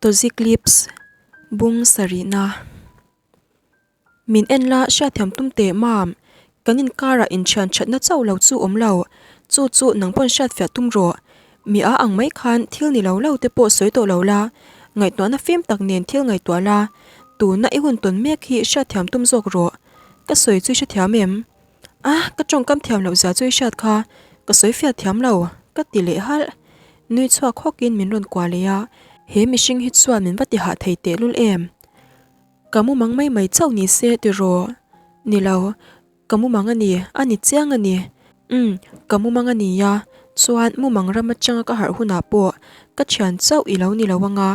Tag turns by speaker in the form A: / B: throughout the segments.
A: Toziclips, Bung sarihna. Min en la hriatthiam tum teh mam, kan inkarah inthian thatna chauh lo chu awm lo, chu chu nang pawn hriatfiah tum rawh. Mi a ang mai khan thil ni lo lo te pawh sawi tawh lo la, ngaihtuahna fim tak nen thil ngaihtuah la, tuna i hun tawn mek hi hriatthiam tum zawk rawh. Ka sawi chu i hrethiam em? A, ka tawngkam thiam loh zia chu i hriat kha, ka sawi fiah thiam lo, ka ti leh halh. Nui chhuak hawkin min rawn kuah leh a, he mihring hi chuan min va ti hah thei tehlul em? Ka mumang mai mai chauh ni se tiraw? Ni lo, ka mumang a ni, a ni chiang a ni. Umm, ka mumang a ni a, chuan mumang ram atanga ka harh hunah pawh ka thian chauh i lo ni lo anga,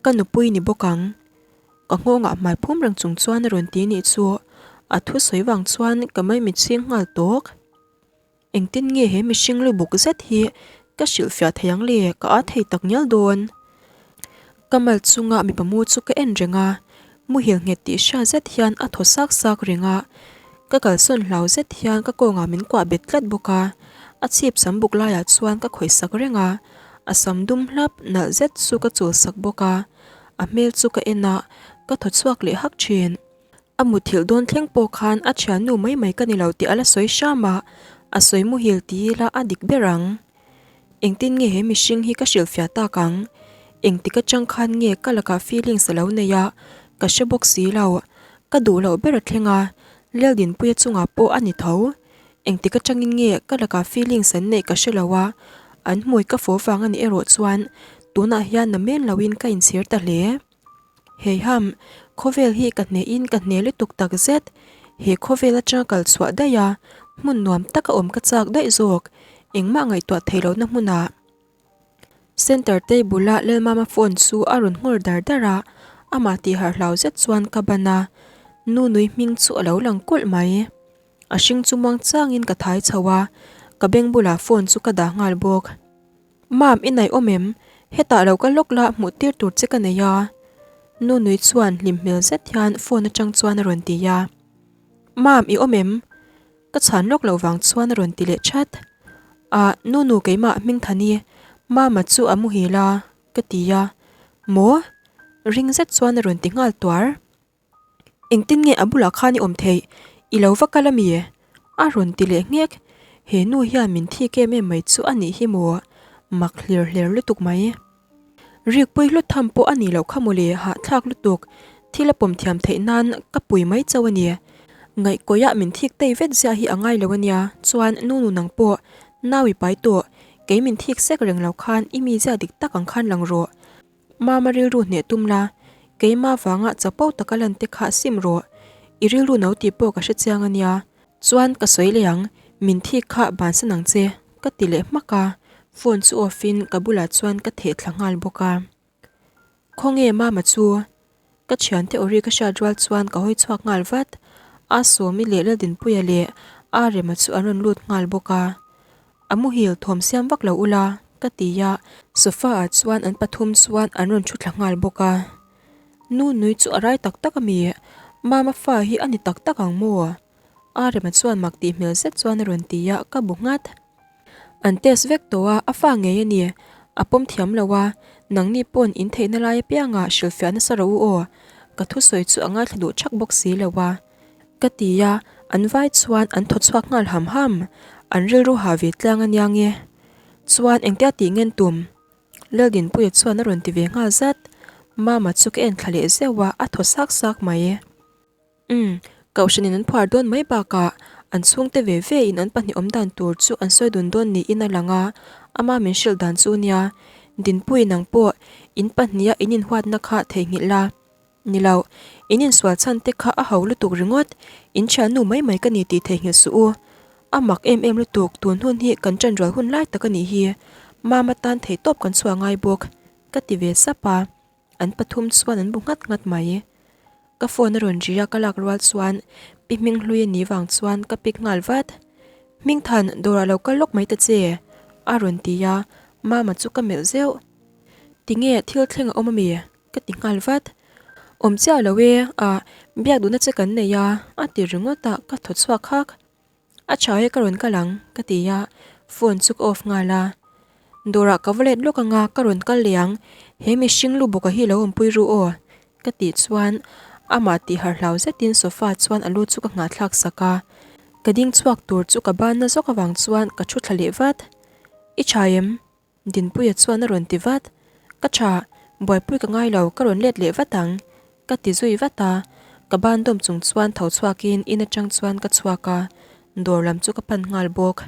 A: ka nupui ni bawk ang. Ka nghawngah hmai phum reng chung chuan a rawn ti nih chu a thusawi vang chuan ka maimit chhing nghal tawk. Engtin nge he mihring lu buk zet hi ka hrilhfiah thei ang le ka a thei tak ngial dawn. Ka mal chunga mipa mu chu ka en reng a, muhil nghet tih hria zet hian a thaw sak sak reng a, ka kalsawn hlau zet hian ka kawngah min kuah bet tlat bawk a, a chhip sam buk laiah chuan ka khawih sak reng a, a sam dum hlap nalh zet chu ka chul sak bawk a. A hmel chu ka en a, ka thaw chhuak leh hak thin. A muthilh dawn thleng pawh khan a thiannu mai mai ka ni lo tih a la sawi hram a, a sawi muhil ti ila a dik ber ang. Engtin nge he mihring hi ka hrilhfiah tak ang? Engtik atang khan nge ka lakah feelings a lo nei a, ka hre bawk si lo. Ka duh loh ber a thleng a, Leldinpuia chungah pawh a ni tho. Engtik atangin nge ka lakah feelings an neih ka hre lo a, an hmui ka fawh vang a nih erawh chuan tunah hian na men loin ka inchhir ta hle. Heiham, khawvel hi ka hnehin ka hne lutuk tak zet, he khawvel atanga kal chhuah daih a, hmun nuam taka awm ka chak daih zawk, engmah ngaihtuah theih lohna hmunah. Center table a Lalmama phone chu a rawn nghawr dar dar a, amah tihharh hlau zet chuan ka ban a, nu nui hming chu a lo lang kulh mai. A hring chu muang changin ka thai chho a, ka beng bulah phone chu ka dah nghal bawk. Mam, i naih awm em? Hetah lo ka lawk la hmuh tir tur che ka nei a. Nu nui chuan hlim hmel zet hian phone atang chuan a rawn ti a. Mam, i awm em? Ka chhan lawk loh vang chuan a rawn ti leh chat. Ah, nu nu keimah Hmingthani, Mama chu a muhil a, ka ti a. Maw? Ring zet chuan a rawn ti nghal tuar. Engtin nge a bulah khan i awm theih? I lo va kal a mi? A rawn ti leh nghek. He nu hian min thik em em mai chu a nih hi maw? Mak hlir hler lutuk mai. Rikpui hlut tham pawh a nih loh kha mawle hahthlak lutuk. Thil a pawm thiam theih nan ka pui mai chauh a ni. Ngaihkawih ah min thik tei vet ziah hi a ngai lo a nia. Chuan nu nu nang pawh nau i pai tawh. Kei min thik sek reng lo khan i mi ziah dik tak ang khan lang rawh. Mama rilru hneh tum la, keimah vanga chapo taka lan te kha sim rawh, i rilru no tih pawh ka hre chiang a nia, chuan ka sawi leh ang, min thik kha bansan ang che, ka ti leh hmak a, phone chu off in ka bulah chuan ka theh thla nghal bawk a. Khawnge Mama chu? Ka thiante awri ka hriat rual chuan ka hawi chhuak nghal vat, A Sawmi leh Laldinpuia leh A Rema chu an rawn lut nghal bawk a. A muhil thawm siam vak lo ula ka ti a, sofa ah chuan an pathum chuan an rawn thu thla nghal bawk a. Nu nui chu a rai tak tak a mi, Mama fa hi a ni tak tak ang maw? A Rema chuan mak tih hmel zet chuan a rawn ti a, ka bu nghat. An test vek tawh a, a fa ngei a ni. A pawm thiam lo a, nangni pawn in theihna lai apiangah hrilhfiah nasa rawh u aw. Ka thusawi chu a ngaithla duh thak bawk si lo a. Ka ti a, an vai chuan an thaw chhuak nghal ham ham. An rilru ha ve tlang a nia nge. Chuan engtia tih ngen tum? Laldinpuia chuan a rawn ti ve nghal zat. Mama chu ka en thla leh zeuh a, a thaw sak sak mai. Umm, Kohhranin an phuar dawn mai bakah an chhungte ve ve in an pahnih awm dan tur chu an sawi dun dawn niin a lang a, ama min hrilh dan chu nia. Dinpui nang pawh in pahniha in inhuatna kha theihnghilh la. Ni lo, in insual chhan te kha a ho lutuk ringawt, in thiannu mai mai ka ni tih theihnghilh suh u. A mak em em lutuk, tun hun hi kan ṭanrual hun lai tak a nih hi. Mama tan theihtawp kan chhuah ngai bawk, ka ti ve sap a. An pathum chuan an bu nghat nghat mai. Ka phone a rawn ri a ka lak rual chuan pi hming hlui a nih vang chuan ka pick nghal vat. Hmingthan dawrah lo kal lawk mai ta che a rawn ti a, mama chu ka melh zeuh. Tinge thil thleng a awm ami? Ka ti nghal vat. Awm chiah lo e a, biak duhna che kan nei a a ti ringawt a ka thaw chhuak hak. A tha e ka rawn kal ang ka ti a, phone chu ka off nghal a. Dawrah ka va let lawk anga ka rawn kal leh ang. He mihring lu bawka hi lo awmpui ru aw, ka tih chuan amah tih harh hlau zetin sofa chuan a lu chu ka nghahthlak sak a. Ka ding chhuak tur chu ka banna zawk avang chuan ka thu thla leh vat. I tha em? Dinpuia chuan a rawn ti vat. Ka tha, buaipui ka ngai lo, ka rawn let leh vat ang, ka ti zui vat a. Ka ban dawm chung chuan tho chhuakin in atang chuan ka chhuak a, dawr lam chu ka pan nghal bawk.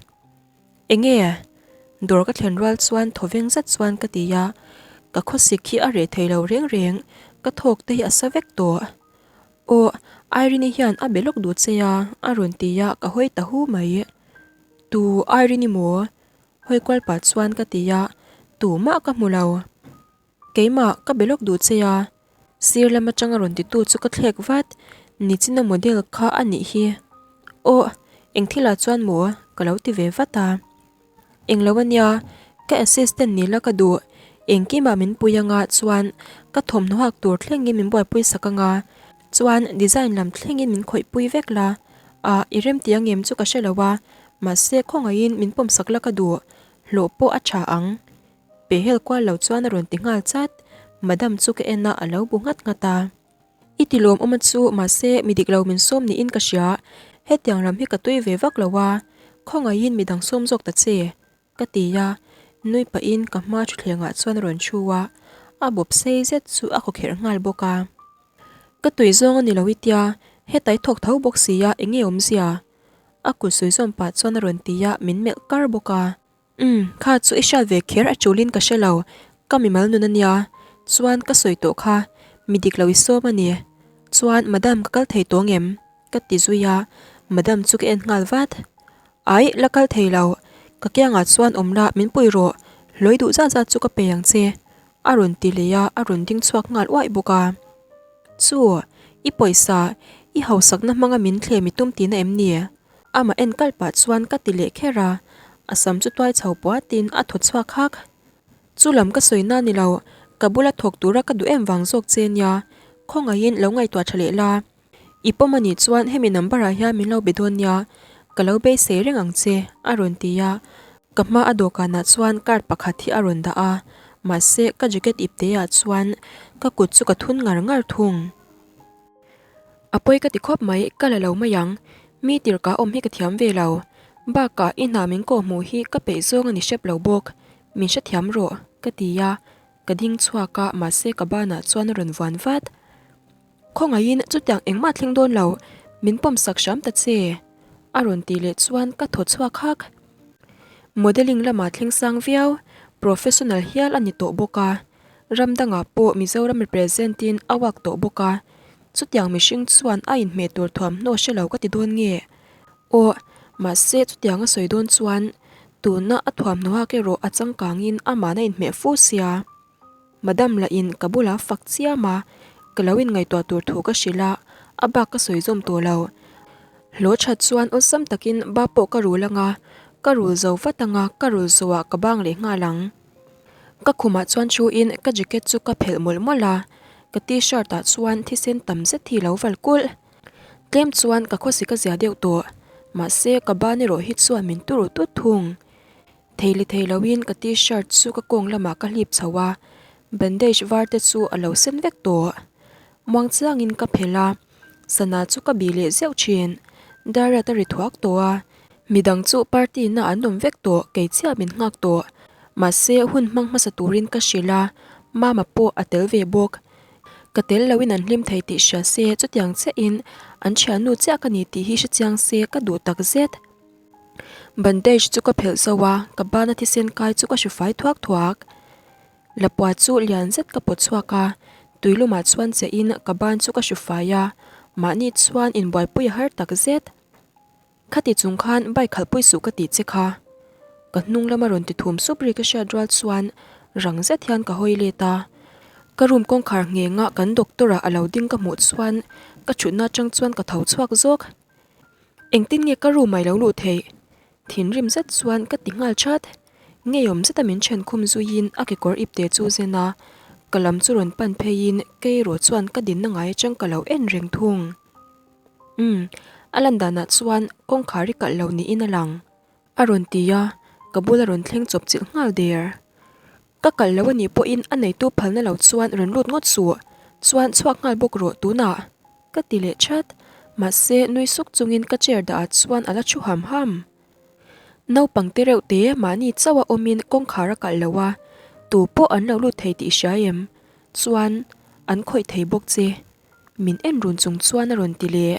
A: Enge? Dawr ka thlen rual chuan thaw veng zet chuan ka ti a, ka khawsik hi a reh thei lo reng reng, ka thawk te hi a sa vek tawh. Aw, Irene-i hian a be lawk duh che a, a rawn ti a, ka hawi ta hu mai. Tu Irene-i maw? Hawi kual pah chuan ka ti a, tumah ka hmu lo. Keimah, ka be lawk duh che a, sir lam atanga rawn titu chu ka thlek vat, nichina model kha a nih hi. Aw, eng thilah chuan maw? Ka lo ti ve vat a. Eng lo ania, ka assistant ni la ka duh, engkimah min pui anga chuan ka thawmhnaw hak tur thlengin min buaipui sak anga, chuan design lam thlengin min khawih pui vek la. Ah, i remti angem chu ka hre lo a, mahse khawngaihin min pawm sak la ka duh, hlawh pawh a tha ang. Pehhel kual lo chuan a rawn ti nghal chat, Madam chu ka en a, a lo bu nghat nghat a. I ti lawm awm a chu, mahse mi dik lo min sawm niin ka hria, hetiang lam hi ka tui ve vak lo a, khawngaihin midang sawm zawk ta che, ka ti a, nui pahin ka hma thutthlengah chuan a rawn thu a, a bawp sei zet chu a khawkherh nghal bawk a. Ka tui zawng a ni lo i tia, heta i thawk tho bawk si a, eng nge awmzia? A kut sawi zawm pah chuan a rawn ti a, min melh kar bawk a. Umm, kha chu i hriat ve kher a tulin ka hre lo, ka mimal nun a nia, chuan ka sawi tawh kha, mi dik lo i sawm a ni. Chuan madam ka kal thei tawng em? Ka ti zui a, madam chu ka en nghal vat. Aih, la kal thei lo, ka kiangah chuan awm la, min pui rawh, hlawi duh zat zat chu ka pe ang che, a rawn ti leh a, a rawn ding chhuak nghal uaih bawk a. Chu, i pawisa, i hausakna hmanga min thlem i tum tihna em ni? Amah en kal pah chuan ka ti leh kher a, a sam chu tuai chho puatin a thaw chhuak hak. Chu lam ka sawi na ni lo, ka bula thawk tura ka duh em vang zawk che nia, khawngaihin lo ngaihtuah tha leh la. I pawm a nih chuan hemi number ah hian min lo be dawn nia, ka lo beisei reng ang che, a rawn ti a. Ka hma a dawhkanah chuan card pakhat hi a rawn dah a, mahse ka jacket ipte ah chuan ka kut chu ka thun ngar ngar thung. A pawi ka ti khawp mai, ka la lo mai ang. Mi tirhkah awm hi ka thiam ve lo. Bakah i hna min kawh hmuh hi ka peih zawng a ni hrep lo bawk. Min hrethiam rawh, ka ti a. Ka ding chhuak a, mahse ka banah chuan a rawn vuan vat. Khawngaihin chutiang engmah thleng dawn lo, min pawm sak hram ta che, a rawn tih leh chuan ka thaw chhuak hak. Modelling lamah thleng sang viau, professional hial a ni tawh bawk a. Ram dangah pawh Mizoram represent in a work tawh bawk a, chutiang mihring chuan a inhmeh tur thuamhnaw hre lo ka ti dawn nge? Aw, mahse chutiang a sawi dawn chuan tuna a thuamhnaw hak erawh a changkangin amahna inhmeh fu sia. Madam lah in ka bulah fak chiam a, ka lo inngaihtuah tur thu ka hrilh a, a bak ka sawi zawm tawh lo. Hlawh that chuan awlsam takin ba pawh ka rul anga, ka rul zo vat anga ka rul zawhah ka bang leh nghal ang. Ka khumah chuan thu in ka jacket chu ka phelh mawlh mawlh a, ka t-shirt ah chuan thisen tam zet hi lo val kulh. Tlem chuan ka khawsik a zia deuh tawh, mahse ka ban erawh hi chuan min turu tut thung. Thei li thei lo in ka t-shirt chu ka kawng lamah ka hlip chho a, bandage var te chu a lo sen vek tawh. Muang chiangin ka phelh a, sana chu ka bih leh zeuh thin. Dariat a ri thuak tawh a, midang chu party na an awm vek tawh kei chiah min nghak tawh. Mahse hun hmang hmasa turin ka hrilh a, Mama pawh a tel ve bawk. Ka tel loin an hlim thei tih hria se chutiang chiahin an thiannu chiah ka ni tih hi hre chiang se ka duh tak zet. Bandage chu ka phelh zauh a, ka bana thisen kai chu ka hru fai thuak thuak. Lapua chu lian zet ka pawt chhuak a, tuilumah chuan che in ka ban chu ka hru fai a, mahni chuan inbuaipui a har tak zet. Khati chung khan bike khalhpui suh ka tih che kha. Ka hnung lama rawn ti thum sup ri ka hriat rual chuan rang zet hian ka hawi let a. Ka room kawngkhar nghenga kan doctor ah a lo ding ka hmuh chuan ka thutna atang chuan ka tho chhuak zawk. Engtin nge ka room ah i lo luh theih? Thinrim zet chuan ka ti nghal chat. Ngeiawm zeta min then khum zuiin a kekawr ipte chu zen a, ka lam chu rawn pan pheiin kei erawh chuan ka dinna ngai atang ka lo en reng thung. Umm, a lan danah chuan kawngkhar i kalh lo niin a lang, a rawn ti a, ka bula rawn thleng chawp chilh nghal der. Ka kalh lo anih pawhin a neitu phalna lo chuan rawn lut ngawt suh, chuan chhuak nghal bawk rawh tunah. Ka ti leh chat, mahse nui suk chungin ka chair dah ah chuan a la thu ham ham. Naupang te reuh te mahni chauh a awmin kawngkhar a kalh lo a, tu pawh an lo lut thei tih hria em? Chuan an khawih thei bawk che. Min en run chung chuan a rawn ti leh,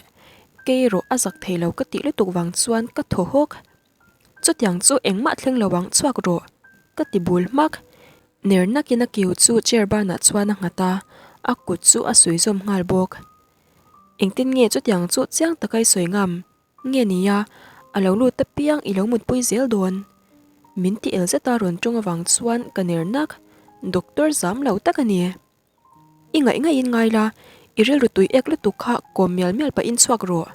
A: kei erawh a zak thei lo ka tih lutuk vang chuan ka thaw hawk. Chutiang chu engmah thleng lo ang chhuak rawh ka ti bul hmak. Ner nakin a kiu chu chair banah chuan a nghat a, a kut chu a suih zawm nghal bawk. Engtin nge chutiang chu chiang taka i sawi ngam? Nge nia, a lo lut apiang i lo mutpui zel dawn. Min ti el zeta rawn tawng avang chuan ka ner nak, doctor zam lo tak a ni. I ngaih ngaihin ngai la, i rilru tui ek lutuk kha kawm mial mial pahin chhuak rawh.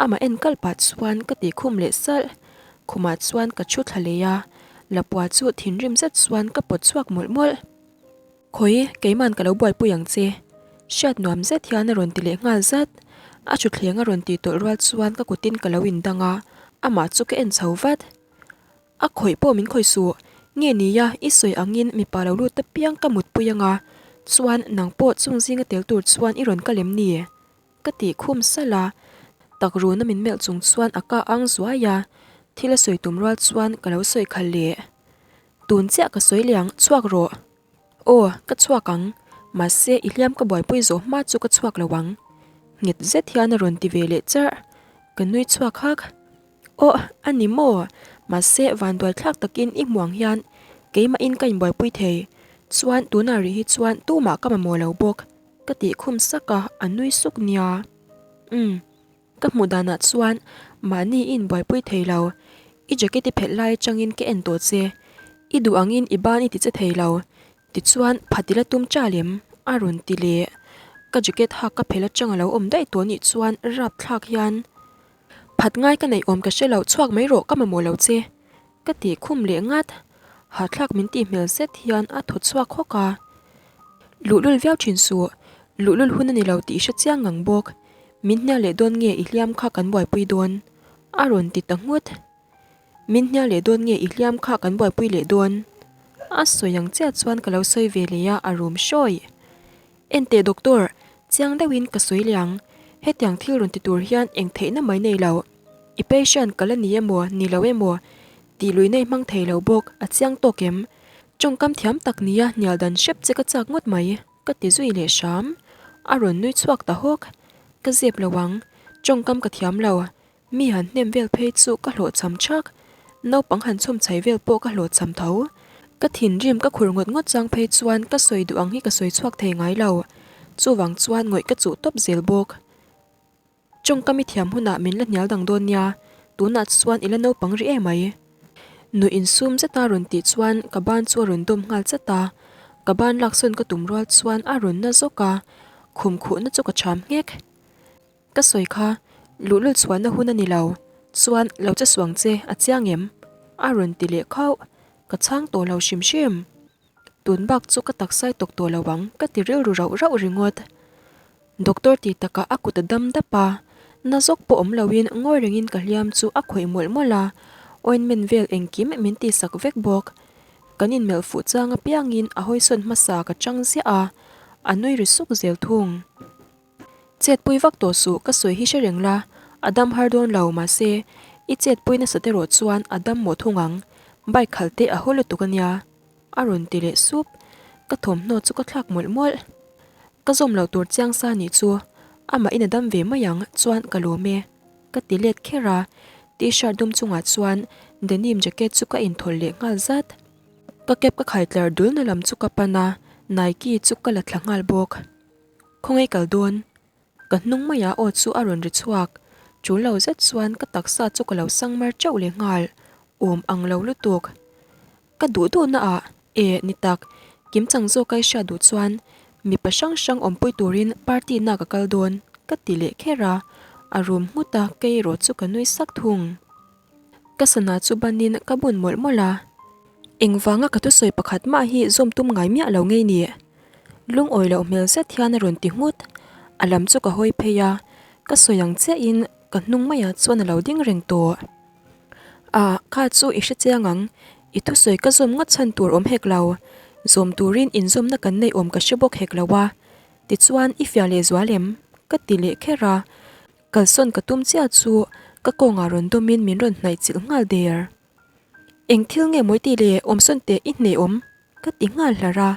A: Amah en kal pah chuan ka tih khum leh salh. Khumah chuan ka thu thla leh a, Lapua chu thinrim zet chuan ka pawt chhuak mawlh mawlh. Khawi, keiman ka lo buaipui ang che. Hriat nuam zet hian a rawn ti leh nghal zat. A thutthleng a rawn tih tawlh rual chuan ka kutin ka lo indang a, amah chu ka en chho vat. A khawih pawh min khawih suh. Nge nia, i sawi angin mipa lo lut apiang ka mutpui anga, chuan nang pawh chung zinga tel tur chuan i rawn kal em ni? Ka tih khum salh a, tak runa min melh chung chuan a ka ang zuai a, thil a sawi tum rual chuan ka lo sawi khalh leh. Tun chiah ka sawi leh ang, chhuak rawh. Aw, ka chhuak ang, mahse i hliam ka buaipui zawh hma chu ka chhuak lo ang. Nghet zet hian a rawn ti ve leh charh, ka nui chhuak hak. Aw, a ni maw? Mahse, vanduai thlak takin i hmuh ang hian keimahin ka inbuaipui thei. Chuan, tunah rih hi chuan tumah ka mamawh lo bawk, ka tih khum sak a, a nui suk nia. Umm, ka hmuh danah chuan mahni i inbuaipui thei lo. I jacket i phelh lai atangin ka en tawh che. I duh angin i ban i ti che thei lo. Tichuan, phat ila tum chal em? A rawn ti leh. Ka jacket hak ka phelh atang a lo awm daih tawh nih chuan rapthlak hian. Phat ngai ka neih awm ka hre lo, chhuak mai rawh ka mamawh lo che. Ka tih khum leh ngat. Hahthlak min tih hmel zet hian a thaw chhuak hawk a. Luhlul viau thin suh, luhlul hun a ni lo tih i hre chiang ngang bawk. Min hnial leh dawn nge i hliam kha kan buaipui dawn? A rawn ti ta nghut. Min hnial leh dawn nge i hliam kha kan buaipui leh dawn? A sawi ang chiah chuan ka lo sawi ve leh a, a rum hrawi. Enteh doctor, chiang deuhin ka sawi leh ang, hetiang thil rawn ti tur hian eng theihna mai nei lo. I patient ka la ni emaw, ni lo emaw, tih luihna i hmang thei lo bawk, a chiang tawk em? Tawngkam thiam tak nia hnial dan hrep che ka chak ngawt mai, ka ti zui leh hram. A rawn nui chhuak ta hawk. Ka zep lo ang, tawngkam ka thiam lo, Mi han hnem vel phei chu ka hlawhchham thak, naupang han chhawm chhai vel pawh ka hlawhchham tho. Ka thinrim ka khur ngawt ngawt chang phei chuan ka sawi duh ang hi ka sawi chhuak thei ngai lo. Chuvang chuan ngawih ka chuh tawp zel bawk. Tawngkam i thiam hunah min la hnial dang dawn nia, tunah chuan i la naupang rih em mai. Nuih insum zeta rawn tih chuan ka ban chu a rawn dawm nghal chat a, ka ban laksawn ka tum rual chuan a rawn na zawk a, khum khuhna chu ka cham nghek. Ka sawi kha, luhlul chhuahna hun a ni lo, chuan lo che suang che a chiang em? A rawn ti leh khauh, ka chhang tawh lo hrim hrim. Tun bak chu ka taksai tawk tawh lo ang ka ti rilru rauh rauh ringawt. Doctor ti takah a kut a dam dap a, na zawk pawh awm loin ngawi rengin ka hliam chu a khawih mawlh mawlh a, ointment vel engkim min tihsak vek bawk. Kan inmelh fuh chang apiangin a hawisawn hmasa ka chang ziah a, a nui ri suk zel thung. Chetpui vak tawh suh, ka sawi hi hre reng la, a dam har dawn lo, mahse, i chetpui nasat erawh chuan a dam mawh thung ang, bike khalh te a haw lutuk a nia, a rawn ti leh sup, ka thawmhnaw chu ka thlak mawlh mawlh. Ka zawm loh tur chiang sa nih chu, amahin a dam ve mai ang, chuan ka lawm e, ka ti let kher a, t-shirt dum chungah chuan denim jacket chu ka inthawlh leh nghal zat. Ka cap ka khai tlar dulna lam chu ka pan a, Nike chu ka la thla nghal bawk. Khawngaih kal dawn? Ka hnung maiah aw chu a rawn ri chhuak. Tul lo zet chuan ka taksa chu ka lo sang mar teuh leh nghal, awm ang lo lutuk. Ka duh duhna ah, e ni tak, kim chang zawk a i hriat duh chuan mipa hrang hrang awmpui turin party na ka kal dawn, ka ti leh kher a, a rum nghut a, kei erawh chu ka nui sak thung. Ka sana chu banin ka bun mawlh mawlh a, engvanga ka thusawi pakhat mah hi zawm tum ngai miah lo ngei ni? Lungawi loh hmel zet hian a rawn ti nghut, a lam chu ka hawi phei a, ka sawi ang chiahin ka hnung maiah chuan a lo ding reng tawh. Ah, kha chu i hre chiang ang, i thusawi ka zawm ngawt chhan tur awm hek lo. Zawm turin inzawmna kan neih awm ka hre bawk hek lo a, tichuan i fiah leh zual em? Ka ti leh kher a, kalsawn ka tum chiah chu ka kawngah rawn dawmin min rawn hnaih chilh nghal der. Eng thil nge mawi tih leh awmsawn teh i hneh awm? Ka ti nghal hlar a,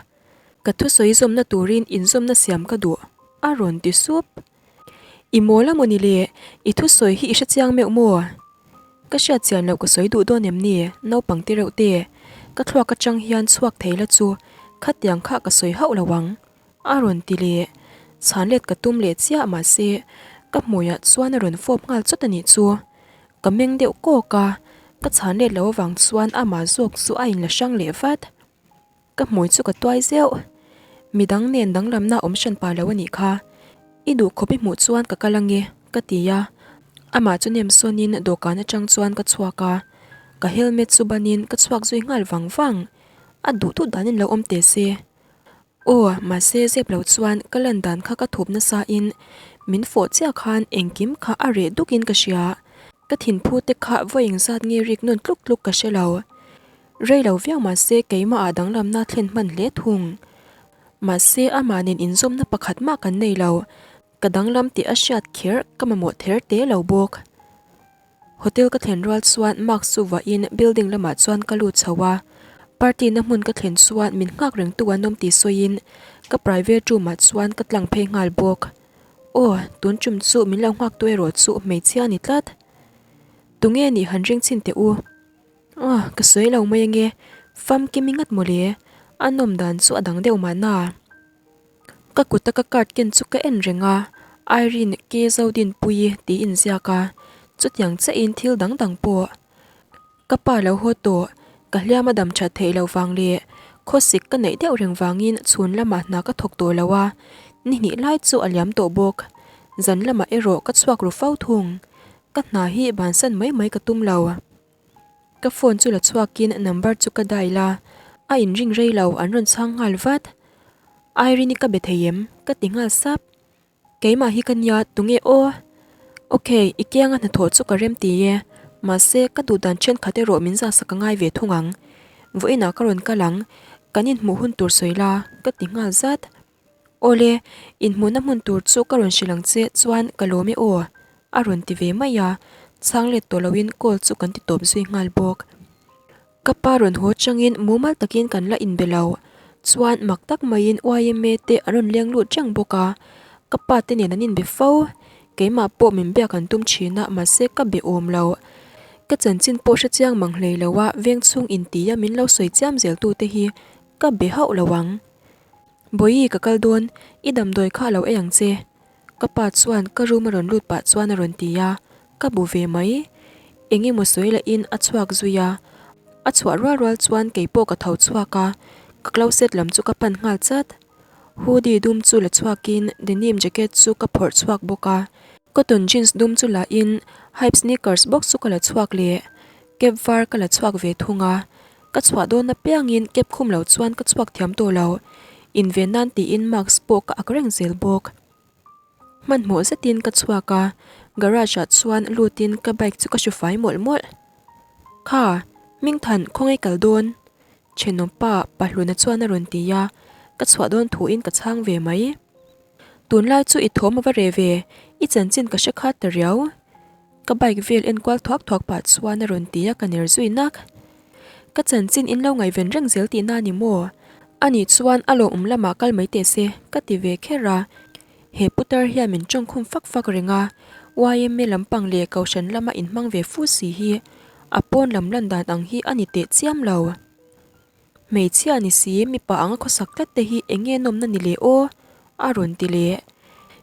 A: ka thusawi zawmna turin inzawmna siam ka duh a rawn ti sup. I mawl a mawni le, i thusawi hi i hre chiang meuh maw? Ka hriat chian loh ka sawi duh dawn em ni, naupang te reuh te, ka thluak atang hian chhuak thei la chu khatiang kha ka sawi hauh lo ang, a rawn ti leh. Chhan let ka tum leh chiah mahse ka hmuiah chuan a rawn fawp nghal chawt a nih chu. Ka meng deuh kawk a, ka chhan let loh avang chuan amah zawk chu a inla hrang leh vat. Ka hmui chu ka tuai zeuh. Midang nen danglamna awm hran pa lo a nih kha. I duh khawp i hmuh chuan ka kal ange, ka ti a. Amah chu nem sawnin dawhkan atang chuan ka chhuak a. Ka helmet chu banin ka chhuak zui nghal vang vang. A duh duh danin lo awm teh se. Aw, mahse zep lo chuan ka lan dan kha ka thup nasa in min fawh chiah khan engkim kha a reh duk in ka hria. Ka thinphu te kha vawi engzat nge rik nawn tluk tluk ka hre lo. Rei lo viau mahse keimah ah danglamna thlen hman hle thung. Mahse amah nen inzawmna pakhat mah kan nei lo. Ka danglam tih a hriat kher ka mamawh ther te lo bawk. Hotel ka thlen rual chuan mask chu vuahin building lamah chuan ka lut chho a, party na hmun ka thlen chuan min nghak reng tu an awm tih sawiin ka private room ah chuan ka tlang phei nghal bawk. Aw, tun tum chu min lo nghak tu erawh chu hmeichhia a ni tlat. Tunge nih han ring chhin teh u. Aw, ka sawi lo mai ange, famkimi ngat mawle, a nawm dan chu a dang deuh mahna. Ka kuta ka card ken chu ka en reng a, Irene K Zodinpuii tih inziak a, chutiang chiahin thil dang dang pawh. Ka pa lo haw tawh, ka hliam a dam that theih loh vang leh khawsik ka neih deuh reng vangin chhun lamah hna ka thawk tawh lo a, ni hnih lai chu a liam tawh bawk. Zan lamah erawh ka chhuak ru fo thung. Ka hna hi bansan mai mai ka tum lo. Ka phone chu la chhuakin number chu ka dial a, a inring rei lo an rawn chhang nghal vat. Irene-i ka be thei em? Ka ti nghal sap. Keimah hi ka nia, tunge aw? Ok, i kianga hnathawh chu ka rem ti e, mahse ka duh dan thenkhat erawh min zahsak a ngai ve thung ang. Vawiinah ka rawn kal ang, kan inhmuh hun tur sawi la, ka ti nghal zat. Awle, inhmuhna hmun tur chu ka rawn hrilh ang che chuan ka lawm e aw, a rawn ti ve mai a, chhang let tawh loin call chu kan ti tawp zui nghal bawk. Ka pa rawn haw changin mumal takin kan la inbe lo, chuan mak tak maiin yma te an rawn leng lut reng bawk a, ka pa te nen an inbe fo, keimah pawh min biak an tum thin a mahse ka be awm lo. Ka chanchin pawh hre chiang mang hlei lo a, vengchhung intia min lo sawi chiam zel tute hi ka be hauh lo ang. Bawihi ka kal dawn, i damdawi kha lo ei ang che. Ka pa chuan ka room a rawn lut pah chuan a rawn ti a, ka bu ve mai. Eng emaw sawi lahin a chhuak zui a, a chhuah rual rual chuan kei pawh ka tho chhuak a, ka closet lam chu ka pan nghal chat. Hoodie dum chu la chhuakin denim jacket chu ka phawrh chhuak bawk a, cotton jeans dum chu la in hype sneakers bawk chu ka la chhuak leh cap var ka la chhuak ve thung a. Ka chhuah dawn apiangin cab khum lo chuan ka chhuak thiam tawh lo. Inven nan tiin mask pawh ka ak reng zel bawk. Hmanhmawh zetin ka chhuak a, garage ah chuan lutin ka bike chu ka hru fai mawlh mawlh. Kha, Hmingthan khawngaih kal dawn? Thenawmpa Pahluna chuan a rawn ti a, ka chhuah dawn thuin ka chhang ve mai. Tunlai chu i thawm a va reh ve, i chanchin ka hre khat ta riau. Ka bike vel en kual thuak thuak pah chuan a rawn ti a ka ner zui nak. Ka chanchin in lo ngaihven reng zel tihna a ni maw? Anih chuan a lawmawm lamah kal mai teh se ka ti ve kher a. He putar hian min tawngkhum fak fak reng a, yma lampang leh kohhran lama inhmang ve fu si hi a pawn lam lan dan ang hi a ni teh chiam lo. Hmeichhia ni si, mipa anga khawsak tlat te hi eng nge nawmna ni le aw? a rawn ti leh.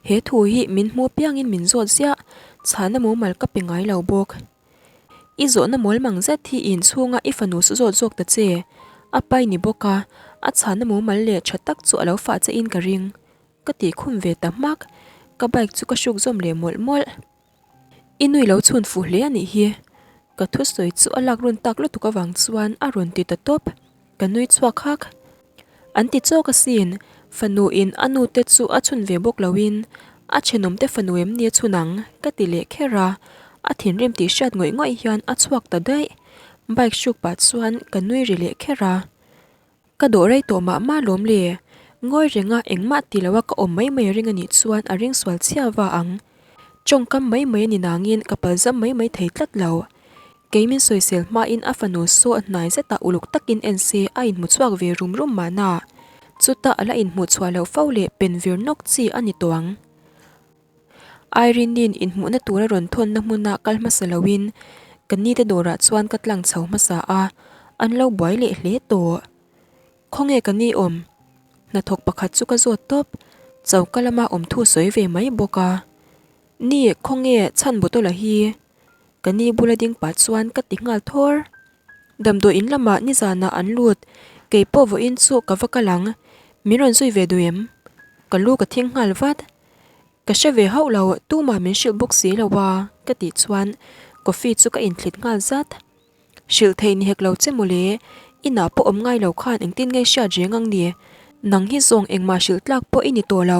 A: He thu hi min hmu piangin min zawt ziah, chhana mumal ka pe ngai lo bawk. I zawhna mawl mang zet hi i inchhunga i fanu su zawt zawk ta che. A pai ni bawk a, a chhana mumal leh tha tak chu a lo fah che in ka ring. Ka tih khum ve ta hmak, ka bike chu ka hruk zawm leh mawlh mawlh. I nui lo chhun fuh hle a nih hi. Ka thusawi chu a lak run tak lutuk avang chuan a rawn ti ta tawp. Ka nui chhuak hak. An ti chawk asin, fanu in a nu te chu a chhun ve bawk loin a thenawm te fanu em ni a chhun ang ka ti leh kher a, a thinrim tih hriat ngawih ngawih hian a chhuak ta daih. Bike hruk pah chuan ka nui ri leh kher a. Ka dawh rei tawh mah mah lawm le. Ngawi renga engmah ti loa ka awm mai mai ring anih chuan a ring sual chhia va ang. Tawngkam mai mai a ni nangin ka palzam mai mai thei tlat lo. Kei min sawisel hmain a fanu saw hnai zetah uluk takin en se a inhmu chhuak ve rum rum mahna. Chutah a la inhmuh chhuah loh fo leh pen vir nawk chi a ni tawh ang. Irene-in inhmuhna tura rawn thawnna hmuna kal hmasa loin ka nite dawrah chuan ka tlang chho hmasa a, an lo buai leh hle tawh. Khawnge ka ni awm? Hnathawk pakhat chu ka zawt tawp, choka lama awm thu sawi ve mai bawk a. Ni, khawnge chhan bottle-a hi? Ka ni bula ding pah chuan ka ti nghal thawr. Damdawi in lamah nizanah an lut, kei pawh vawiin chu ka va kal ang, min rawn zui ve duh em? Ka lu ka thing nghal vat. Ka hre ve hauh lo, tumah min hrilh bawk si lo a, ka tih chuan coffee chu ka inthlit nghal zat. Hrilh thei ni hek lo che mawle, inah pawh awm ngai lo khan engtin nge hriat reng ang ni? Nang hi zawng engmah hrilh tlak pawh i ni tawh lo,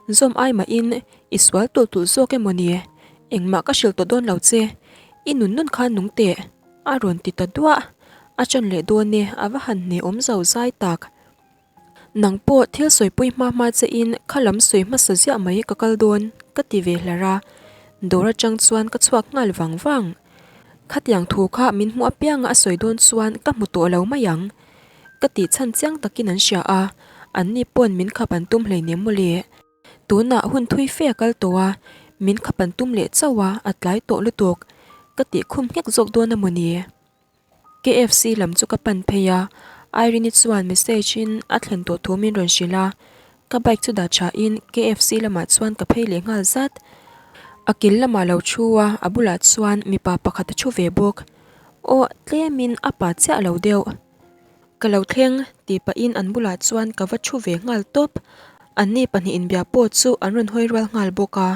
A: zawm ai mahin i sual tulh tulh zawk emaw ni? Engmah ka hrilh tawh dawn lo che, i nun nun khan nung teh, a rawn ti ta duah. A ṭan leh dawn e, a va han hne awm zo zai tak. Nang pawh thil sawipui hma hma che in kha lam sawi hmasa ziah mai ka kal dawn ka ti ve hlar a, dawr atang chuan ka chhuak nghal vang vang. Khatiang thu kha min hmuh apianga a sawi dawn chuan ka hmu tawh lo mai ang. Ka tih chhan chiang takin an hria a, anni pawn min khap an tum hleinem mawle. Tunah hun thui fe a kal tawh a, min khap an tum leh chauh a, a tlai tawh lutuk. Ka tih khum nghek zawk dawn a mawni. KFC lam chu ka pan phei a, Irene-i chuan message in a thlen tawh thu min rawn hrilh a, ka bike chu dah tha in KFC lamah chuan ka phei leh nghal zat. A kil lamah lo thu a, a bulah chuan mipa pakhat a thu ve bawk. Aw tlemin a pa chiah lo deuh. Ka lo thleng tih pahin an bulah chuan ka va thu ve nghal tawp. Anni pahnihin inbia pawh chu an rawn hawi rual nghal bawk a.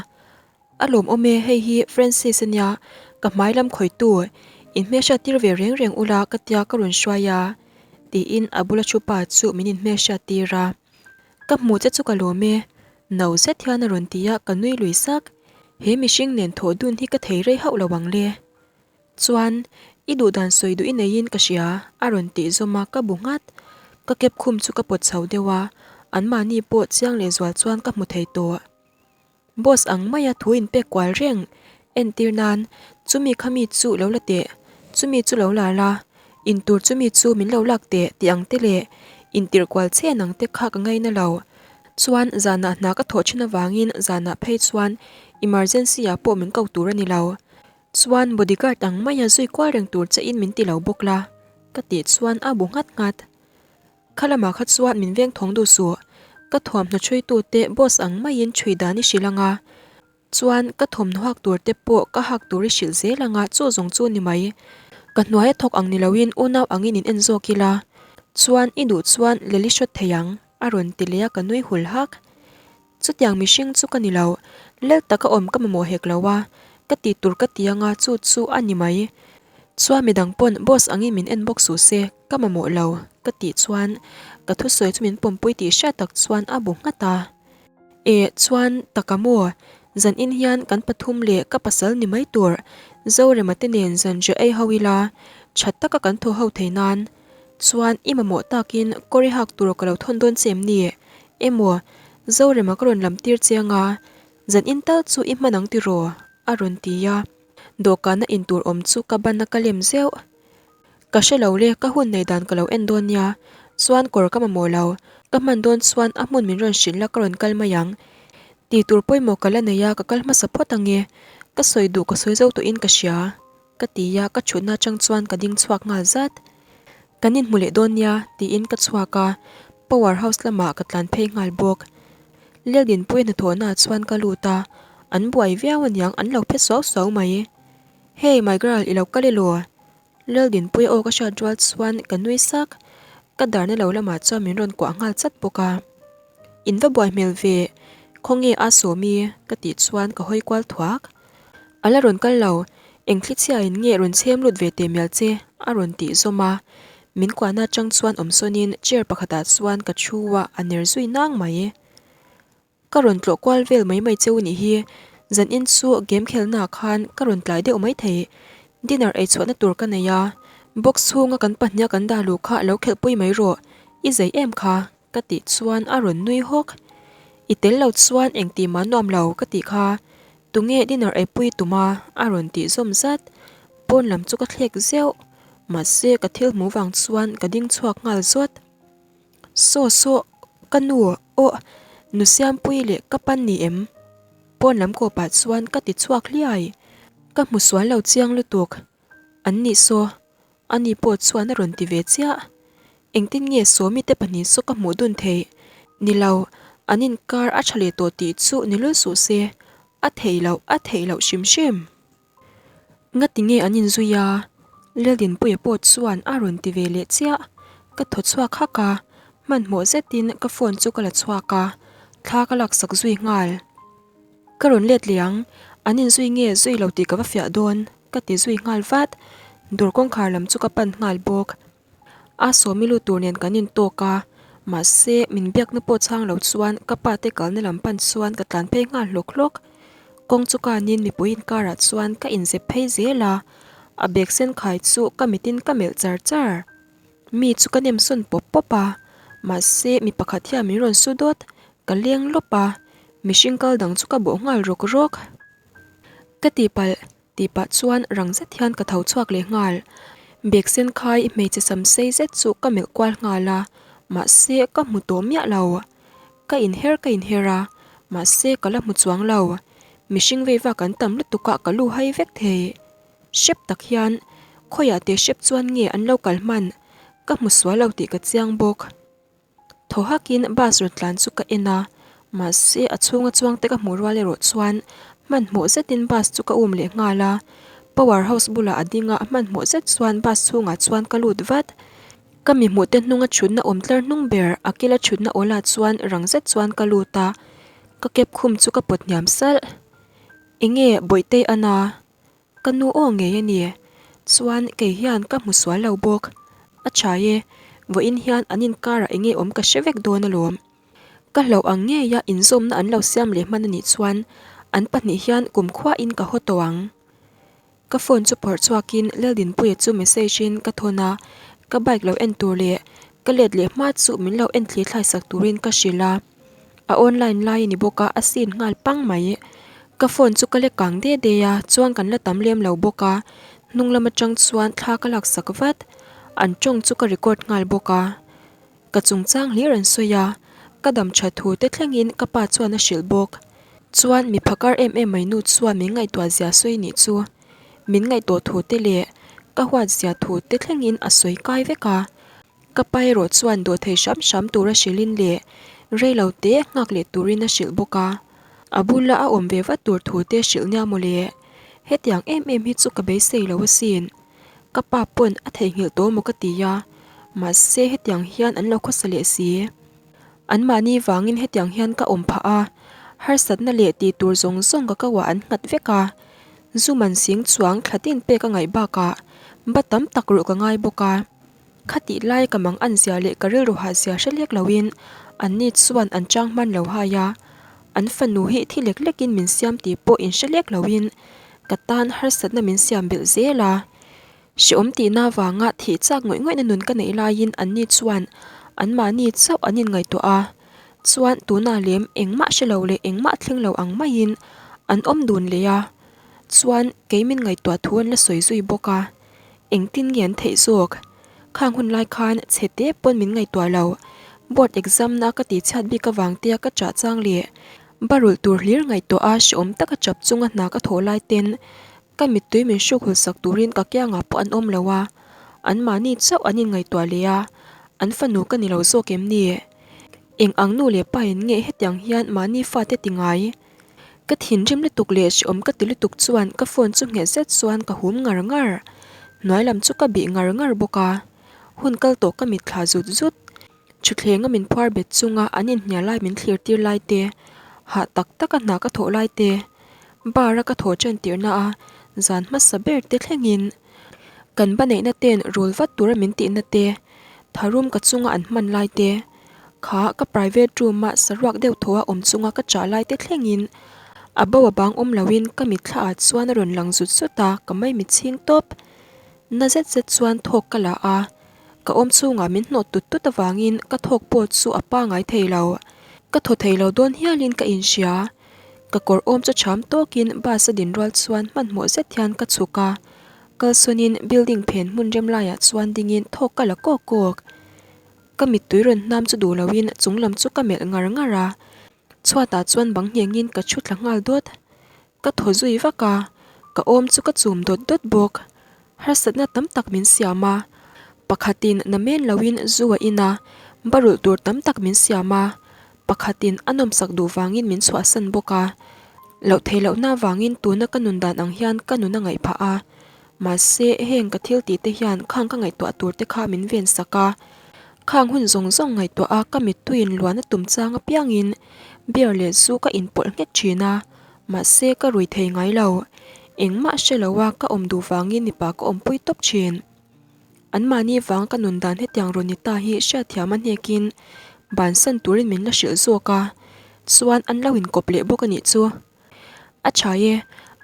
A: A lawmawm e, hei hi Francis a nia, ka hmai lam khawitu, in hmelhriat tir ve reng reng ula ka tia ka rawn hruai a, tiin a bula thu pa chu min in hmelhriat tir a. Ka hmuh che chu ka lawm e, no zet hian a rawn ti a, ka nui lui sak. He mihring nen thawh dun hi ka thei rei hauh lo ang le. Chuan, i duh dan sawi duh i neiin ka hria, a rawn tih zawm a, ka bu nghat. Ka kep khum chu ka pawt chho deuh a, anmahni pawh chiang lehzual chuan ka hmu thei tawh. Boss ang maia thu inpek kual reng entir nan chumi kha mi chu lo la teh, chumi chu lo la la, intur chumi chu min lo lak teh tih ang te leh intirh kual chen ang te kha ka ngaina lo. Chuan zanah hna ka thawh thin avangin zanah phei chuan emergency ah pawh min ko tur a ni lo. Chuan bodyguard ang maia zui kual reng tur che in min ti lo bawk la ka tih chuan a bu nghat nghat. Kha lamah kha chuan min veng thawng duh suh, ka thuamhnaw chhuitute boss ang maiin chhui dan i hrilh ang a, chuan ka thawmhnaw hak tur te pawh ka hak tur i hrilh zel ang a, chu zawng chu ni mai. Ka hnuaia thawk ang ni loin unau angin in en zawk ila, chuan i duh chuan leli hrawt thei ang, a rawn ti leh a ka nui hul hak. Chutiang mihring chu ka ni lo, lel taka awm ka mamawh hek lo a, ka tih tur ka ti anga chu chu a ni mai. Chuan midang pawn boss angin min en bawk suh se, ka mamawh lo, ka tih chuan ka thusawi chu min pawmpui tih hriat tak chuan a bu nghat a. E, chuan taka maw, zan in hian kan pathum leh ka pasal ni mai tur, Zorema te nen zanriah ei ho ila, tha taka kan thaw ho thei nan. Chuan i mamawh takin kawr i hak tur ka lo thawn dawn che em ni? Emaw, Zorema ka rawn lam tir che anga, zan in tal chu i hman ang tiraw? a rawn ti a, dawhkana in tur awm chu ka ban a ka lem zeuh. Ka hre lo le, ka hun nei dan ka lo en dawn nia, chuan kawr ka mamawh lo, ka hman dawn chuan a hmun min rawn hrilh la ka rawn kal mai ang. Tih tur pawimawh ka la nei a, ka kal hmasa phawt ange, ka sawi duh ka sawi zo tawhin ka hria. Ka ti a, ka thutna atang chuan ka ding chhuak nghal zat. Kan inhmu leh dawn nia, tiin ka chhuak a, Power House lamah ka tlan phei nghal bawk. Leldinpuia hnathawhnaah chuan ka lut a, an buai viau aniang an lo phe suau suau mai. Hey my girl, i lo kal elaw? Leldinpuia aw ka hriat rual chuan ka nui sak, ka darna lo lamah chuan min rawn kuah nghal chat bawk a. In va buai hmel ve, khawnge a Sawmi? ka tih chuan ka hawi kual thuak. A la rawn kal lo, eng thli chhiain nge rawn chhem lut ve teh mial che? a rawn tih zawm a. Min kuahna atang chuan awm sawnin chair pakhatah chuan ka thu a, a ner zui nang mai. Ka rawn tlawh kual vel mai mai cheu nih hi, zan in chu game khelnaah khan ka rawn tlai deuh mai thei. Dinner ei chhuahna tur ka nei a, box chhunga kan pahniha kan dah luh kha lo khelhpui mai rawh. I zei em kha? Ka tih chuan a rawn nui hawk. I tel lo chuan engti mah nuam lo ka tih kha. Tunge dinner eipui tum a? A rawn tih zawm zat. Pawn lam chu ka thlek zeuh. Mahse ka thil hmuh vang chuan ka ding chhuak nghal zawt. Saw saw, ka nu aw, nu Siampuii leh ka pan ni em? Pawn lam kawpah chuan ka ti chhuak hliai. Ka hmu sual lo chiang lutuk. An nih saw, ani pawh chuan a rawn ti ve chiah. Engtin nge Sawmi te pahnih saw ka hmuh dun theih? Ni lo, an inkar a tha leh tawh tih chu ni lul suh se, a theih loh, a theih loh hrim hrim. Ngati nge an inzui a? Laldinpuia pawh chuan a rawn ti ve leh chiah. Ka thaw chhuak hak a, hmanhmawh zetin ka phone chu ka la chhuak a, thla ka laksak zui nghal. Ka rawn let leh ang, an inzui nge zui lo tih ka va fiah dawn, ka ti zui nghal vat. Dawr kawngkhar lam chu ka pan nghal bawk. A sawmi lut tur nen kan intawk a, mahse min biakna pawh chhang lo chuan ka pa te kalna lam pan chuan ka tlan phei nghal hlawk hlawk. Kawng chu kanin mipui inkarah chuan ka inzep phei zel a, a bag sen khai chu ka mitin ka melh char char. Mi chu ka nem sawn pawp pawp a, mahse mi pakhat hian min rawn su dawt, ka leng lawp a, mihring kal dang chu ka bawh nghal rawk rawk. Ka tihpalh Tih pah chuan rang zet hian ka tho chhuak leh nghal. Bag sen khai hmeichhe sam sei zet chu ka melh kual nghal a, mahse ka hmu tawh miah lo. Ka inher ka inher a, mahse ka la hmu chuang lo. Mihring vei vak an tam lutuk a ka lu hai vek thei. Hrep tak hian khawiah teh hrep chuan nge an lo kal hman? Ka hmu sual lo tih ka chiang bawk. Thaw hakin bus rawn tlan chu ka en a, mahse a chhunga chuang te ka hmuh rual erawh chuan hmanhmawh zetin bus chu ka um leh nghal a, power house bulah a ding a, hmanhmawh zet chuan bus chhungah chuan ka lut vat. Ka mi hmuh te hnunga thutna awm tlar hnung ber a kila thutna awlah chuan rang zet chuan ka lut a, ka cab khum chu ka pawt hniam salh. Enge Bawihtei a na? Ka nu aw ngei a ni. Chuan kei hian ka hmu sual lo bawk. A tha e, vawiin hian an inkarah enge awm ka hre vek dawn alawm. Ka hlauh ang ngeia inzawmna an lo siam leh hman a nih chuan an pahnih hian kumkhuain ka haw tawh ang. Ka phone chu phawrh chhuakin Laldinpuia chu message in ka thawn a, ka bike lo en tur leh ka let leh hma chu min lo en thli thlai sak turin ka hrilh a. A online lai a ni bawk a, a scene nghal pang mai. Ka phone chu ka lek kang de de a, chuan kan la tam lem lo bawk a, hnung lam atang chuan thla ka laksak vat. An tawng chu ka record nghal bawk a. Ka chungchang hlir an sawi a, ka dam tha thu te thlengin ka pa chuan a hrilh bawk. Chuan mi phakar em em mai nu chuan min ngaihtuah zia sawi nih chu. Min ngaihtuah thu te leh ka huat zia thu te thlengin a sawi kai vek a. Ka pa erawh chuan dawhthei hram hram tura hrilhin leh reilo te nghak leh turin a hrilh bawk a, a bula a awm ve vat tur thu te hrilh nia mawle. Hetiang em em hi chu ka beisei lo asin. Ka pa pawn a theihnghilh tawh maw ka ti a, mahse hetiang hian an lo khawsa leh si. Anmahni vangin hetiang hian ka awm phah a, harsatna leh tih tur zawng zawng ka kauah an nghat vek a, zu man sing chuang thla tin pek a ngaih bakah ba tam tak ruh ka ngai bawk a. Khatih lai ka mang an zia leh ka rilru hah zia hre lek loin anni chuan an chang hman lo hai a, an fanu hi thi lek lekin min siam tih pawh in hre lek loin ka tan harsatna min siam belh zel a. Hreawm tihna avanga thih chak ngawih ngawihna nun ka neih laiin anni chuan anmahni chauh an inngaihtuah a, chuan tunah lem engmah hre lo leh engmah thleng lo ang maiin an awm dun leh a, chuan kei min ngaihtuah thu an la sawi zui bawk a. Engtin nge an theih zawk? Khang hun lai khan chhe te pawn min ngaihtuah lo. Board exam na ka tih chhiat bik avang tia ka chah chang leh ba rulh tur hlir ngaihtuah a hrehawm taka chap chunga hna ka thawh lai ten ka mittui min hruk hul sak turin ka kiangah pawh an awm lo a, anmahni chauh an inngaihtuah leh a, an fanu ka ni lo zawk em ni? Eng ang nu leh pa in nge hetiang hian mahni fate ti ngai? Ka thinrim lutuk leh hrehawm ka ti lutuk chuan ka phone chu nghet zet chuan ka hum ngar ngar. Hnuai lam chu ka bih ngar ngar bawk a. Hun kal tawh ka mitthla zut zut. Thuthlenga min phuar bet chunga an inhnial lai min thlir tir lai te, hah tak taka hna ka thawh lai te, bar a ka thawh ṭan tirhna a zan hmasa ber te thlengin kan ba neihna ten rul vat tura min tihna te, tharum ka chunga an hman lai te, Kha ka private room a saruak deuh thaw a awm chunga ka chah lai te thlengin a bo a bang awm loin ka mitthla ah chuan a rawn lang zut zut a, ka mai mitchhing tawp. Na zet zet chuan thawk ka la a, Ka awm chhungah min hnawt tut tut avangin ka thawk pawh chu a pangai thei lo. Ka thaw thei lo dawn hialin ka inhria. Ka kawr awm chu cham tawkin bus a din rual chuan hmanhmawh zet hian ka chhuk a. Kalsawnin building phen hmun rem laiah chuan dingin thawk ka la kawk kawk. Ka mittui rawn hnam chu duh loin chung lam chu ka melh ngar ngar a. Chhuatah chuan bang nghengin ka thu thla nghal dawt. Ka thaw zui vak a, ka awm chu ka chum dawt dawt bawk. Harsatna tam tak min siam a, pakhatin na men loin zu a in a, barulh tur tam tak min siam a, pakhatin a nawmsak duh vangin min chhuahsan bawk a. Loh theih lohna vangin tuna ka nun dan ang hian ka nun a ngaih phah a, mahse heng ka thil tih te hian khang ka ngaihtuah tur te kha min ven sak a. Khang hun zawng zawng ngaihtuah a ka mittuiin luan a tum chang apiangin beer leh zu ka inpawlh nghet thin a, mahse ka rui thei ngai lo. Engmah hre lo a ka awm duh vangin mipa ka awmpui tawp thin. Anmahni vang ka nun dan hetiang rawn ni ta hi hriatthiam a hnekin bansan turin min la hrilh zawk a, chuan an lo inkawp leh bawk a nih chu. A tha e,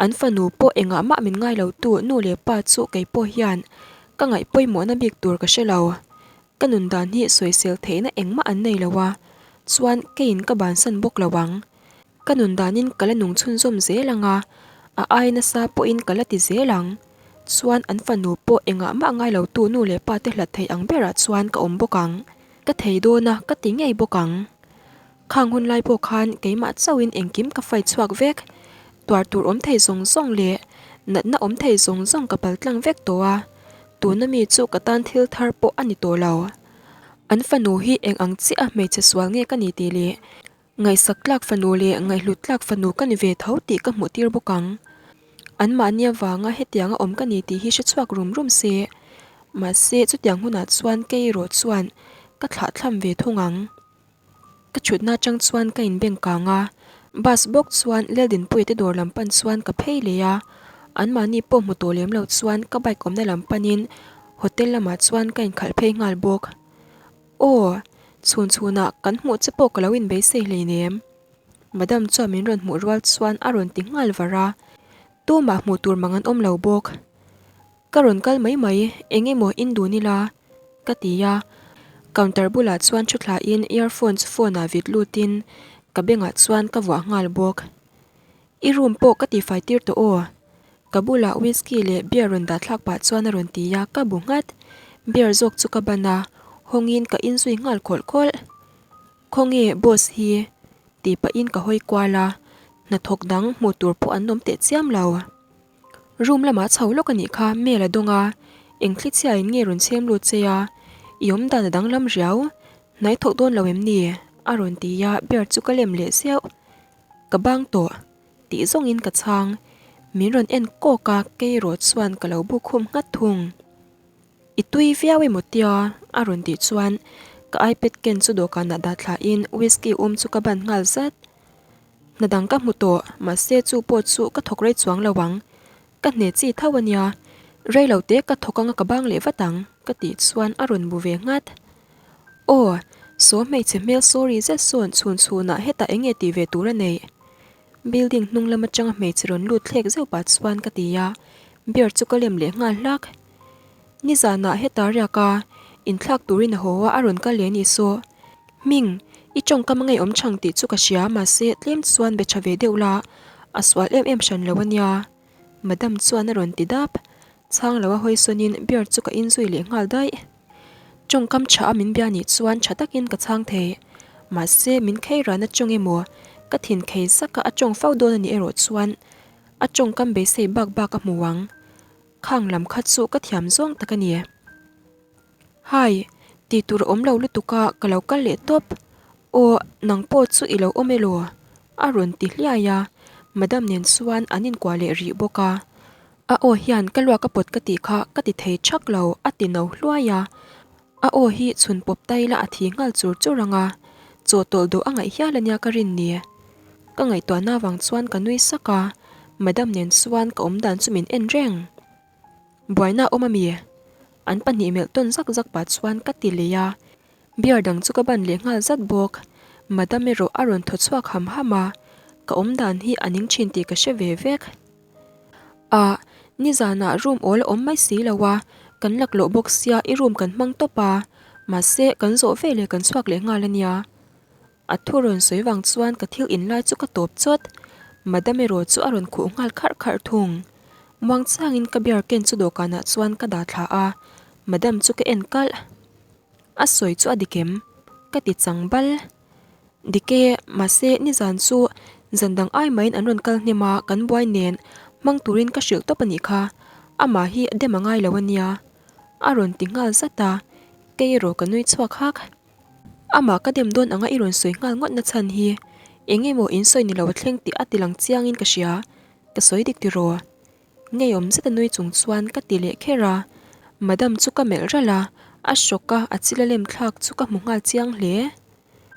A: an fanu pawh engah mah min ngai lo tu nu leh pa chu kei pawh hian ka ngaih pawimawhna bik tur ka hre lo. Ka nun dan hi sawisel theihna engmah an nei lo a, chuan keiin ka bansan bawk lo ang. Ka nun danin ka la nung chhunzawm zel ang a, a ai nasa pawhin ka la ti zel ang. Chuan an fanu pawh engah mah ngai lo tu nu leh pa te hlat thei ang berah chuan ka awm bawk ang. Ka thei dawn a, ka ti ngei bawk ang. Khang hun lai pawh khan keimah chauhin engkim ka fight chhuak vek. Tuar tur awm thei zawng zawng leh natna awm thei zawng zawng ka pal tlang vek tawh a, tuna mi chu ka tan thil thar pawh a ni tawh lo. An fanu hi eng ang chiah a hmeichhe sual nge ka ni tih leh ngaihsak tlak fanu leh ngaihhlut tlak fanu ka ni ve tho tih ka hmuh tir bawk ang. Anmahni avanga hetianga awm ka ni tih hi hre chhuak rum rum se, mahse chutiang hunah chuan kei erawh chuan ka thlahthlam ve thung ang. Ka thutna atang chuan ka inbeng kang a, bus bawk chuan Leldinpuia te dawr lam pan chuan ka phei leh a, anmahni pawh hmu tawh lem lo chuan ka bike awmna lam panin hotel lamah chuan ka inkhalh phei nghal bawk. Aw, chhun chhunah kan hmuh che pawh ka lo inbeisei hleinem. Madam chuan min rawn hmuh rual chuan a rawn ti nghal var a, tumah hmuh tur mang an awm lo bawk. Ka rawn kal mai mai, eng emaw in dun ila? ka ti a, counter bulah chuan thu thlain earphone chu phone ah vit lutin ka bengah chuan ka vuah nghal bawk. I room pawh ka tifai tir tawh aw? Ka bulah whisky leh beer rawn dah thlak pah chuan a rawn ti a, ka bu nghat. Beer zawk chu ka ban a, hawngin ka inzui nghal khawlh khawlh. Khawnge boss hi? tih pahin ka hawi kual a, hnathawk dang hmuh tur pawh an awm teh chiam lo. Room lamah chho lawk a nih kha mail a dawng a, eng thli chhiain nge rawn chhem lut che a, i awmdan a danglam riau, hnai thawk dawn lo em ni? a rawn ti a, beer chu ka lem leh zeuh. Ka bang tawh, tih zawngin ka chhang. Min rawn en kawk a, kei erawh chuan ka lo buk khum nghat thung. I tui viau emaw tia? a rawn tih chuan ka ipad ken chu dawhkanah dah thlain whisky um chu ka ban nghal zat. Hna dang ka hmu tawh, mahse chu pawh chu ka thawk rei chuang lo ang. Ka hne chi tho a nia, rei lo te ka thawk anga ka bang leh vat ang, ka tih chuan a rawn bu ve nghat. Aw, saw hmeichhe hmel sorry zet sawn chhun chhunah hetah eng nge tih ve tur a neih? Building hnung lam atanga hmeichhe rawn lut thlek zeuh pah chuan ka ti a, beer chu ka lem leh nghal hlak. Nizanah heta riak a, inthlak turin a haw a, a rawn kal leh a nih saw. Hming, i tawngkam a ngeiawm chhang tih chu ka hria, mahse tlem chuan be tha ve deuh la, a sual em em hran lo a nia. Madam chuan a rawn ti dap. Chhang lo a hawi sawnin beer chu ka inzui leh nghal daih. Tawngkam tha a min bia nih chuan tha takin ka chhang thei. Mahse min khei rana tawng emaw, ka thin khei zaka a tawng fo dawn a nih erawh chuan a tawngkam beisei bak bak a hmu ang. Khang lam kha chu ka thiam zawng tak a ni. Hi, tih tur a awm lo lutuk a, ka lo kal leh tawp. Aw, nang pawh chu i lo awm elaw? A rawn ti hliai a, Madam nen chuan an inkuah leh rih bawk a. A aw hian ka luak a pawt ka tih kha ka ti thei thak lo, a ti no hluai a. A aw hi chhun pawp tai la a thi nghal chur chur ang a, chaw tawlh dawh a ngaih hial ania ka rin ni. Ka ngaihtuahna avang chuan ka nui sak a, Madam nen chuan ka awmdan chu min en reng. Buaina a awm ami? An pahnih melh tawn zak zak pah chuan ka ti leh a, beer dang chu ka ban leh nghal zat bawk. Madam erawh a rawn thaw chhuak ham ham a, ka awmdan hi a ning thin tih ka hre ve vek. Ah, nizanah room awl a awm mai si lo a, Kan laklawh bawk sia i room kan hmang tawp a, mahse kan zawh veleh kan chhuak leh nghal a nia. A thu rawn sawi vang chuan ka thil in lai chu ka tawp chawt. Madam erawh chu a rawn khuh nghal kharh kharh thung. Muang changin ka beer ken chu dawhkanah chuan ka dah thla a, Madam chu ka en kalh. A sawi chu a dik em? Ka ti chang bal. Dik e, mahse nizan chu zan dang ai maiin an rawn kal hnem a, kan buai nen hmang turin ka hrilh tawp a nih kha. Amah hi a dem a ngai lo a nia. A rawn ti nghal zat a, kei erawh ka nui chhuak hak. Amah ka dem dawn anga i rawn sawi nghal ngawt na chhan hi eng emaw in sawi ni lo a thleng tih a ti lang chiangin ka hria, ka sawi dik tiraw? Ngeiawm zet a nui chung chuan ka ti leh kher a, Madam chu ka melh ralh a, a hrawk a, a chil a lem thlak chu ka hmu nghal chiang hle.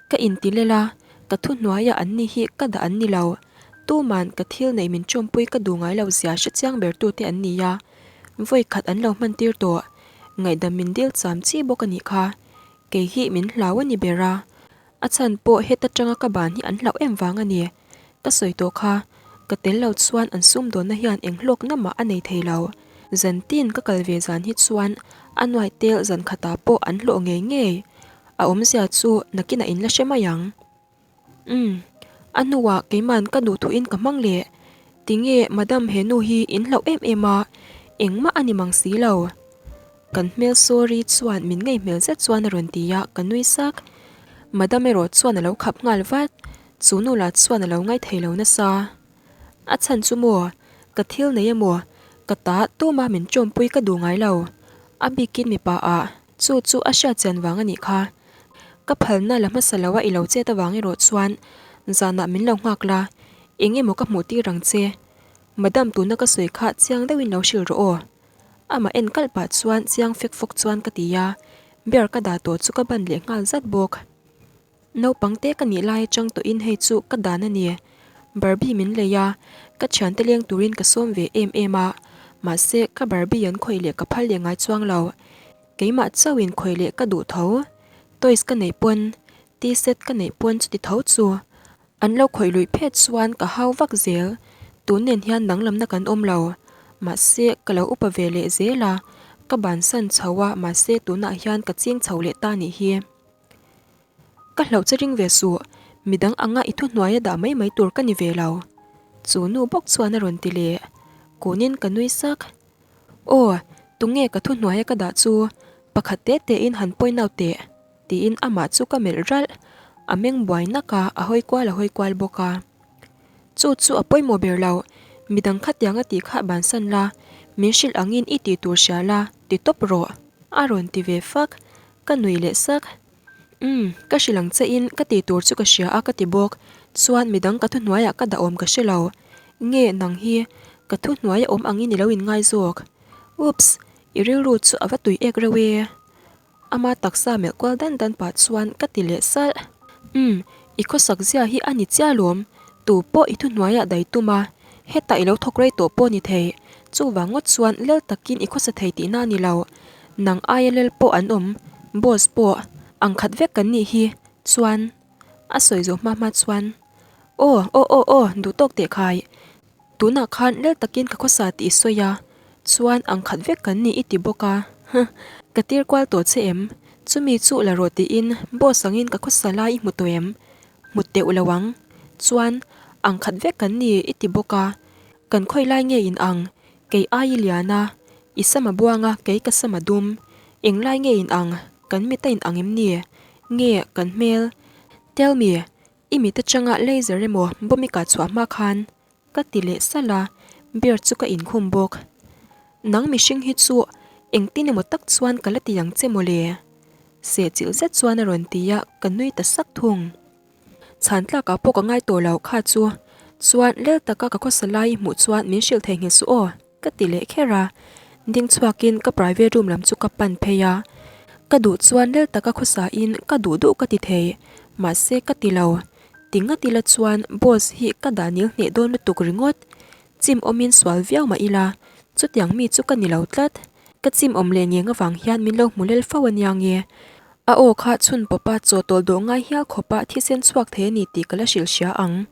A: Ka inti lel a, ka thu hnuaiah an ni hi ka dah an ni lo, tuman ka thil neih min tawmpui ka duh ngai lo zia hre chiang ber tute an ni a, vawi khat an lo hman tir tawh, ngaihdam min dil cham chi bawk a nih kha. Kei hi min hlau a ni ber a, a chhan pawh heta tanga ka ban hi an hlauh em vang a ni. Ka sawi tawh kha, ka tel lo chuan an sumdawnna hian eng hlawkna mah a nei thei lo. Zan tin ka kal ve zan hi chuan a nuai tel zan khatah pawh an hlawh ngei ngei. A awmzia chu nakinah in la hre mai ang. Umm, a hnuah keiman ka duh thuin ka hmang leh. Tinge madam he nu hi in hlauh em em a, engmah a ni mang si lo. Kan hmel sorry chuan min ngei hmel zet chuan a rawn ti a, ka nui sak. Madam erawh chuan a lo khap nghal vat, chu nu lah chuan a lo ngaithei lo nasa. A chhan chu maw, ka thil nei emaw, ka ta tuma min tawmpui ka duh ngai lo. A bikin mipa ah, chu chu a hriat chian vang a nih kha. Ka phalna la hmasa lo a i lo chet avang erawh chuan zanah min lo nghak la, eng emaw ka hmuh tir ang che. Madam tuna ka sawi kha chiang deuhin lo hrilh rawh aw. Amah en kalh pah chuan chiang fek fawk chuan ka ti a, bear ka dah tawh chu ka ban leh nghal zat bawk. Naupang te ka nih lai atang tawhin hei chu ka dan a ni. Barbie min lei a, ka thiante leng turin ka sawm ve em em a, mahse ka Barbie an khawih leh ka phal leh ngai chuang lo. Keimah chauhin khawih leh ka duh tho. Toys ka neih pawn, tea set ka neih pawn chuti tho chu. An lo khawih luih phet chuan ka hau vak zel. Tun nen hian danglamna kan awm lo. Mahse ka lo upa ve leh zel a, ka bansan chho a mahse tunah hian ka ching chho leh ta nih hi. Ka hlauh che ring ve suh, midang anga i thuhnuaia dah mai mai tur ka ni ve lo. Chu nu bawk chuan a rawn ti leh. Kunin ka nui sak. Aw, tunge ka thuhnuaia ka dah chu? Pakhat te tein han point out teh, tiin amah chu ka melh ralh. A meng buai nak a, a hawi kual a hawi kual bawk a. Chu chu a pawimawh ber lo, midang khatiang a tih kha bansan la, min hrilh angin i tih tur hria la, ti tawp rawh, a rawn ti ve fak. Ka nui leh sak. Umm, ka hrilh ang che in ka tih tur chu ka hria a ka ti bawk. Chuan midang ka thuhnuaiah ka dah awm ka hre lo. Nge nang hi ka thuhnuaia awm angin i lo inngai zawk. Oops, i rilru chu a va tui ek reuh e. Ama taksa melh kual dan dan pah chuan ka ti leh salh. Umm, i khawsak zia hi a ni chiah lawm. Tu pawh i thuhnuaiah dai tum a, hetah i lo thawk rei tawh pawh ni thei. Chuvang ngawt chuan lel takin i khawsa thei tihna a ni lo. Nang aia lel pawh an awm, boss pawh ang khat vek kan nih hi, chuan a sawi zawh hma hma chuan Aw, aw aw aw, duh tawk teh khai, tunah khan lel takin ka khawsa tih i sawi a, chuan ang khat vek kan nih i ti bawk a, huh, ka tir kual tawh che em, chumi chu la rawh tiin boss angin ka khawsa lai i hmu tawh em, hmu teuh lo ang, chuan ang khat vek kan ni i ti bawk a, kan khawi lai nge in ang, Kei ai i lian a, i sam a buang a, kei ka sam a dum. Englai nge in ang, kan mit a in ang em ni? Nge, kan hmel? Tell me, i mit atanga laser emaw bomb i kah chhuah hma khan? Ka ti leh salh a, beer chu ka inkhum bawk. Nang mihring hi chu engtin emaw tak chuan ka la ti ang che mawle? Sehchilh zet chuan a rawn ti a, ka nui ta sak thung. Chhan tlakah pawh ka ngai tawh lo kha chu. Chuan lel taka ka khawsa lai i hmuh chuan min hrilh thei nghilh suh aw, ka ti leh kher a. Ding chhuakin ka private room lam chu ka pan phei a. Ka duh chuan lel taka khawsa in ka duh duh ka ti thei, mahse ka ti lo. Ti ngat ila chuan boss hi ka dah nil hneh dawn lutuk ringawt. Chim awmin sual viau mah ila, chutiang mi chu ka ni lo tlat. Ka chim awm leh ngeng avang hian min lo hmu lel fo ania nge. A aw kha chhun pawpa chaw tawlh dawh ngai hial khawpa thisen chhuak thei a ni tih ka la hrilh hria ang.